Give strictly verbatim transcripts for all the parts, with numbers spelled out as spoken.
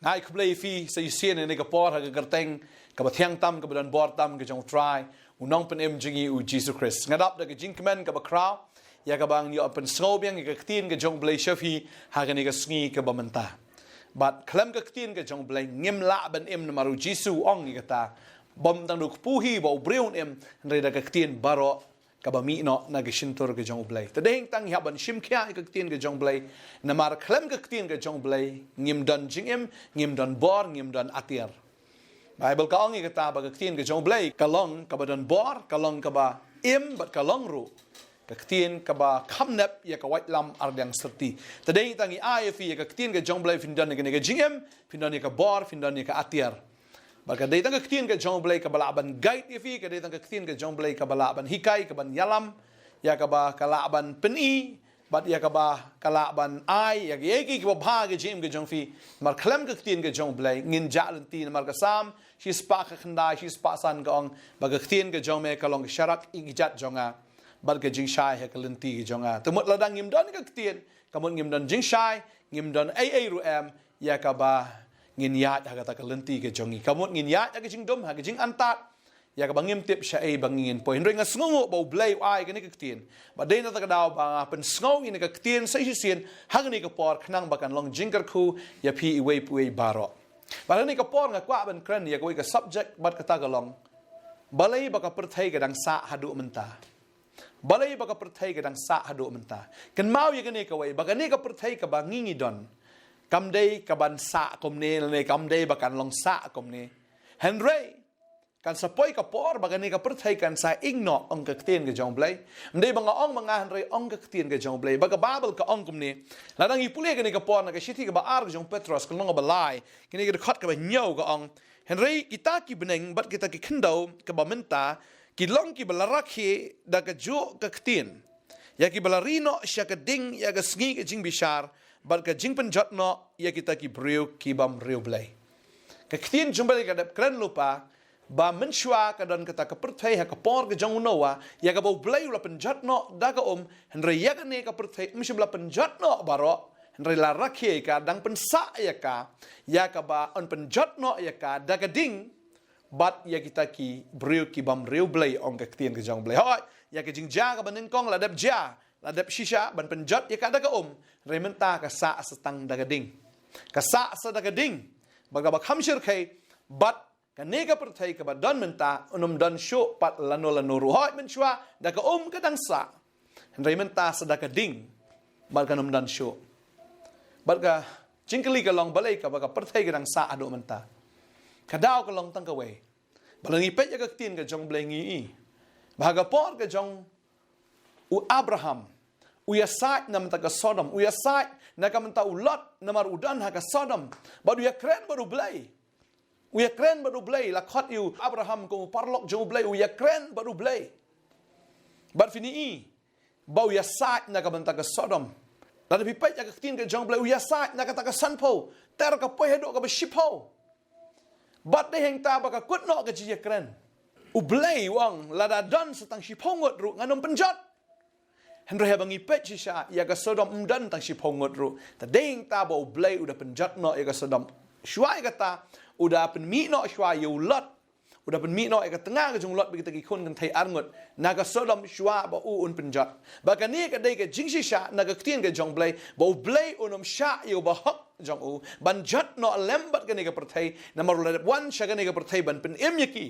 Nga ai khublei ïa phi sa shisien ha kane ka por ha ka kyrteng kaba thiang tam, kaba don bor tam ka jong U Trai, U Nongpynim jong ngi U Jisu Khrist. Nga dap da ka jingkmen kaba khraw ïa kaba ngan ïoh pynsngew biang ïa ka ktien ka jong U Blei sha phi ha kane ka sngi kaba mynta. Bad khlem ka ktien ka jong U Blei ngim lah ban im, namar U Jisu u ong ïa kata, bym tang da u kpu hi ba u briew un im, hynrei da ka ktien baroh kaba mih noh na ka shyntur ka jong U Blei. Te dei hangta ngi hap ban shim khia ïa ka ktien ka jong U Blei, namar khlem ka ktien ka jong U Blei ngim don jingim, ngim don bor, ngim don atiar. Baibl ka ong ïa kata ba ka ktien ka jong U Blei ka long kaba don bor, ka long kaba im, bad ka long ruh ka ktien kaba kham nep ïa ka waitlam arliang syrti. Te dei hangta ngi ai ïa phi ïa ka ktien ka jong U Blei, phin don ïa kane ka jingim, phin don ïa ka bor, phin don ïa ka atiar. Bad ka dei tang ka ktien ka jong U Blei kaba lah ban guide ïa phi, ka dei tang ka ktien ka jong U Blei kaba lah ban hikai, kaban ïalam, ïa kaba ka lah ban pyni, bad ïa kaba ka lah ban ai ïa ki, ïa ki kiba bha ha ka jingim ka jong phi. Namar khlem ka ktien ka jong U Blei ngin jah lynti, namar ka Salm shispah khyndai, shispah san ka ong ba ka ktien ka jong me ka long ka sharak ïa ki jait jong nga, bad ka jingshai ha ka lynti ka jong nga. Te mut lada ngim don ka ktien, ka mut ngim don jingshai, ngim don ei ei ruh em ïa kaba ngin ïaid ha kata ka lynti ka jong ngi. Ka mut ngin ïaid ha ka jingdum, ha ka jingantad, ïa kaba ngim tip shaei ba ngin poi. Hynrei nga sngewnguh ba U Blei u ai kane ka ktien. Bad dei na kata ka daw ba nga pynsngew ïa kane ka ktien sa shisien ha kane ka por, khnang ba kan long jingkyrkhu ïa phi iwei pa iwei baroh. Bad ha kane ka por nga kwah ban kren ïa kawei ka subject, bad kata ka long: Balei ba ka pyrthei ka dang sah haduh mynta? Balei ba ka pyrthei ka dang sah haduh mynta? Kynmaw ïa kane kawei, ba kane ka pyrthei kaba ngi ngi don, kam dei kaban sah kumne, lane kam dei ba kan long sah kumne. Hynrei kan sa poi ka por ba kane ka pyrthei kan sa ing noh, ong ka ktien ka jong U Blei. Ym dei ba nga ong ma nga, hynrei ong ka ktien ka jong U Blei. Ba ka Baibl ka ong kumne, lada ngi pule kane ka por na ka shithi kaba ar ka jong u Petros, ka lynnong kaba lai, kane ka dkhot kaba hynñiew ka ong: Hynrei kita ki bneng bad kita ki khyndew kaba mynta ki long kiba la rakhe da kajuh ka ktien, ïa kiba la ri noh sha ka ding ïa ka sngi ka jingbishar, bad ka jingpynjot noh ïa kita ki briew ki bym riewblei. Ka ktien jong U Blei ka dep kren lypa ba mynshuwa ka don kata ka pyrthei ha ka por ka jong u Noah, ïa kaba U Blei u la pynjot noh da ka um, hynrei ïa kane ka pyrthei ym shym la pynjot noh baroh, hynrei la rakhe ïa ka, dang pynsah ïa ka, ïa kaba yn pynjot noh ïa ka da ka ding, bad ïa kita ki briew ki bym riewblei, ong ka ktien ka jong U Blei. Hooid, ïa ka jingjia kaba nyngkong la dep jia, la dep shisha ban pynjot ïa ka da ka um, hynrei mynta ka sah sa tang da ka ding. Ka sah sa da ka ding. Bad kaba kham shyrkhei, bad kane ka pyrthei kaba don mynta un ym don shuh pat lano lano ruh. Hooid, mynshuwa da ka um ka dang sah, hynrei mynta sa da ka ding, bad kan ym don shuh. Bad ka jingkylli ka long, balei kaba ka pyrthei ka dang sah haduh mynta? Ka daw ka long tang kawei. Ba lada ngi peit ïa ka ktien ka jong U Blei ngi i ba ha ka por ka jong u Abraham, u ïasaid na ka bynta ka Sodom, u ïasaid na ka bynta u Lot, namar u don ha ka Sodom, bad u ïakren bad U Blei. U ïakren bad U Blei, la khot ïa u Abraham kum u paralok jong U Blei, u ïakren bad U Blei. Bad phin i ba u ïasaid na ka bynta ka Sodom. Lada phi peit ïa ka ktien ka jong U Blei, u ïasaid na kata ka sanphew ter ka poi haduh kaba shiphew. Bad dei hangta ba ka kut noh ka jingïakren. U Blei u ong, lada don sa tang shiphew ngut ruh ngan ym pynjot. Hynrei haba ngi peit shisha, ïa ka Sodom ym don tang shiphew ngut ruh. Te dei hangta ba U Blei u da pynjot noh ïa ka Sodom. Shuwa ïa kata, u da pynmih noh shuwa ïa u Lot. U da pynmih noh ïa ka tnga ka jong u Lot bad kita ki khun kynthei ar ngut na ka Sodom shuwa ba u un pynjot. Ba kane ka dei ka jingshisha na ka ktien ka jong U Blei, ba U Blei un ym shah ïa u bahok jong u ban jot noh lem bad kane ka pyrthei, namar u la dep wan sha kane ka pyrthei ban pynim ïa ki.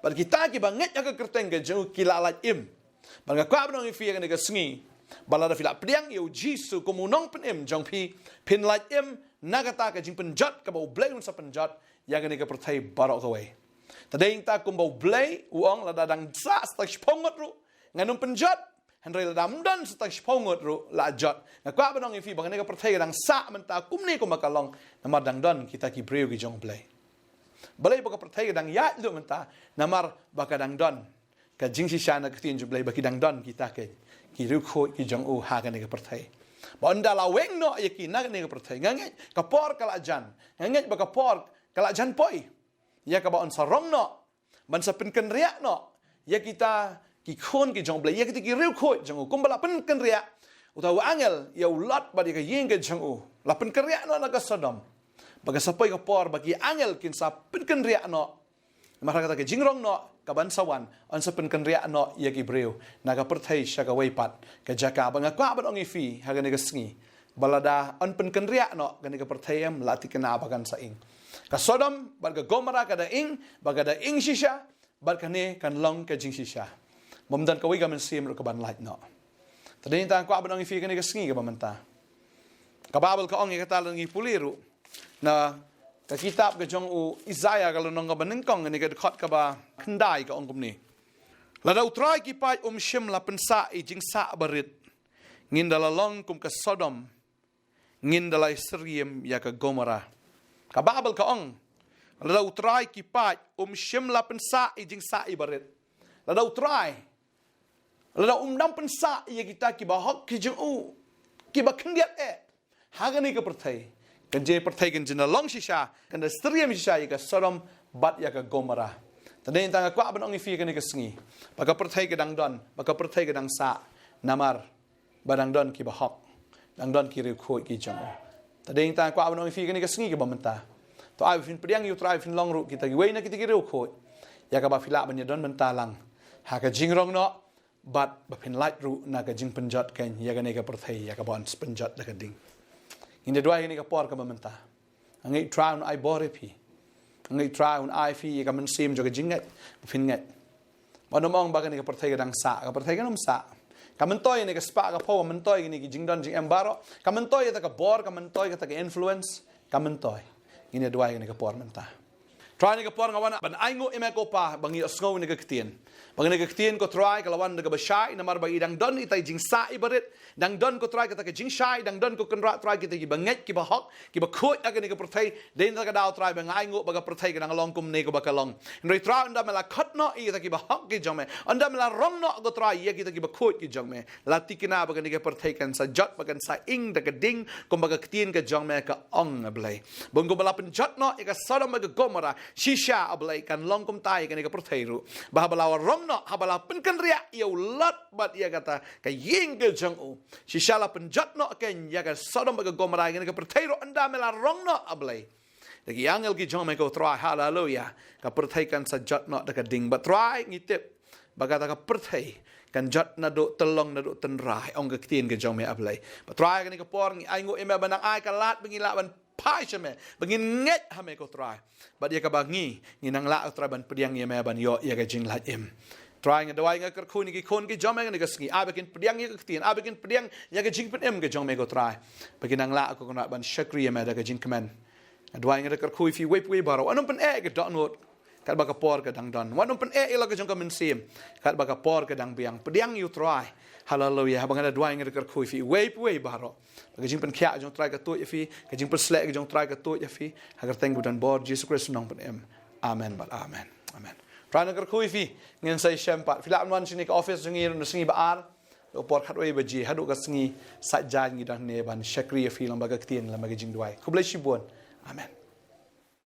Bad kita kiba ngeit ha ka kyrteng ka jong u ki la lait im. Bad nga kwah ban ong ïa phi ha kane ka sngi ba lada phi la pdiang ïa U Jisu kum U Nongpynim jong phi, phin lait im na kata ka jingpynjot kaba U Blei un sa pynjot ïa kane ka pyrthei baroh kawei. Te dei hangta kumba U Blei u ong, lada dang sah sa tang shiphew ngut ruh ngan ym pynjot, hynrei lada ym don sa tang shiphew ngut ruh la jot. Nga kwah ban ong ïa phi ba kane ka pyrthei ka dang sah mynta kumne kumba ka long, namar dang don kita ki briew ki jong U Blei. Balei ba ka pyrthei ka dang ïaid haduh mynta? Namar ba ka dang don ka jingshisha na ka ktien jong U Blei ba ki dang don kita ki, ki riewkhuid ki jong u ha kane ka pyrthei. Ba ynda la weng noh ïa ki na kane ka pyrthei, nga ngeit ka por ka la jan. Nga ngeit ba ka por ka la jan poi ïa kaba yn sa rong noh ban sa pynkynriah noh ïa kita ki khun ki jong U Blei, ïa kita ki riewkhuid jong u, kumba la pynkynriah uta u angel ïa u Lot bad ïa ka ïing ka jong u. La pynkynriah noh na ka Sodom. ba ka sa poi ka por ba ki angel kin sa pynkynriah noh. Namar ha kata ka jingrong noh ka ban sa wan, yn sa pynkynriah noh ïa ki briew na ka pyrthei sha kawei pat ka jaka. Ba nga kwah ban ong ïa phi ha kane ka sngi, ba lada yn pynkynriah noh kane ka pyrthei, em la thikna ba kan sa ing. Ka Sodom bad ka Gomorrah ka da ing, ba ka da ing shisha, bad kane kan long ka jingshisha. Bym don kawei ka mynsiem ruh ka ban lait noh. Te dei tang kwah ban ong ïa phi kane ka sngi kaba mynta. Ka Baibl ka ong ïa kata, lada ngi pule ruh na ka kitab ka jong u Isaiah, ka lynnong kaba nyngkong, kane ka dkhot kaba khyndai, ka ong kumne: Lada U Trai ki paid um shym la pynsah ïa i jingsah barit, ngin da la long kum ka Sodom, ngin da la syriem ïa ka Gomorrah. Ka Baibl ka ong, lada U Trai ki paid um shym la pynsah ïa i jingsah barit, lada U Trai, lada um dang pynsah ïa kita kiba hok ki jong u, kiba khyndiat eh ha kane ka pyrthei, ka jingpyrthei kan jin da long shisha, kan da syriem shisha ïa ka Sodom bad ïa ka Gomorrah. Te dei tang nga kwah ban ong ïa phi kane ka sngi, ba ka pyrthei ka dang don, ba ka pyrthei ka dang sah, namar ba dang don kiba hok, dang don ki riewkhuid ki jong u. Te dei tang nga kwah ban ong ïa phi kane ka sngi kaba mynta, to ai ba phin pdiang ïa U Trai, phin long ruh kita kiwei na kita ki riewkhuid, ïa kaba phi lah ban ïadon bynta lang ha ka jingrong noh, bad ba phin lait ruh na ka jingpynjot keiñ ïa kane ka pyrthei, ïa kaba yn pynjot da ka ding. Ngin da duwai kane ka por kaba mynta. Nga ngeit Trai un ai bor ïa phi. Nga ngeit Trai un ai phi ïa ka mynsiem jong ka jingngeit ba phin ngeit. Ba nym ong ba kane ka pyrthei ka dang sah, ka pyrthei kan ym sah. Ka myntoi ïa kane ka spah ka phew, ka myntoi ïa kine ki jingdon jingem baroh, ka myntoi ïa kata ka bor, ka myntoi ïa kata ka influence, ka myntoi. Ngin ïa duwai ïa kane ka por mynta. Trai, kane ka por nga wan ban ainguh ïa me ko Pa, ba ngi ïohsngew ïa kane ka ktien. Ba kane ka ktien ko Trai ka la wan da kaba shai, namar ba i dang don ita i jingsah barit, dang don ko Trai kata ka jingshai, dang don ko Kynrad Trai kita kiba ngeit, kiba hok, kiba khuid ha kane ka pyrthei. Dei na kata ka daw Trai ba nga ainguh ba ka pyrthei ka dang long kumne kaba ka long. Hynrei Trai, ynda me la khot noh ïa kita kiba hok ki jong me, ynda me la rong noh ko Trai ïa kita kiba khuid ki jong me, la thikna ba kane ka pyrthei kan sa jot, ba kan sa ing da ka ding, kumba ka ktien ka jong me ka ong, A Blei. Bad kumba la pynjot noh ïa ka Sodom bad ka Gomorrah shisha, A Blei, kan long kumta ïa kane ka pyrthei ruh. Ba haba la rong noh, haba la pynkynriah ïa u Lot bad ïa kata ka ïing ka jong u, shisha la pynjot noh keiñ ïa ka Sodom bad ka Gomorrah ïa kane ka pyrthei ruh, ynda me la rong noh, A Blei, da ki angel ki jong me ko Trai, haleluya, ka pyrthei kan sa jot noh da ka ding. Bad Trai, ngi tip ba kata ka pyrthei kan jot naduh tyllong naduh tynrai, ong ka ktien ka jong me, A Blei. Bad Trai, kane ka por ngi ainguh ïa me ban nang ai ka lad ba ngi lah ban phai sha me, ba ngin ngeit ha me ko Trai. Bad ïa kaba ngi, ngi nang lah ko Trai ban pdiang ïa me, ban ïoh ïa ka jinglait im. Trai, nga duwai, nga kyrkhu ïa ki khun ki jong me kane ka sngi, ai ba kin pdiang ïa ka ktien, ai ba kin pdiang ïa ka jingpynim ka jong me ko Trai, ba kin nang lah ko Kynrad ban shakri ïa me da ka jingkmen. Nga duwai, nga da kyrkhu ïa phi iwei pa iwei baroh. Wat nym pyneh ïa ka dohnud katba ka por ka dang don. Wat nym pyneh ïa la ka jong ka mynsiem katba ka por ka dang biang. Pdiang ïa u Trai. Haleluya. Haba nga da duwai, nga da kyrkhu ïa phi iwei pa iwei baroh. Ka jingpynkhiah jong u Trai ka tuid ïa phi, ka jingpynsleh ka jong u Trai ka tuid ïa phi. Ha ka kyrteng ba don bor Jisu Khrist u nongpynim. Amen bad amen. Amen. Trai, nga kyrkhu ïa phi, ngin sa ïashem pat. Phi lah ban wan shane ka office jong ngi na sngi ba ar, naduh por khatwei baje haduh ka sngi Saitjaiñ, ngi don hangne ban shakri ïa phi lyngba ka ktien, lyngba ka jingduwai. Khublei shibun. Amen.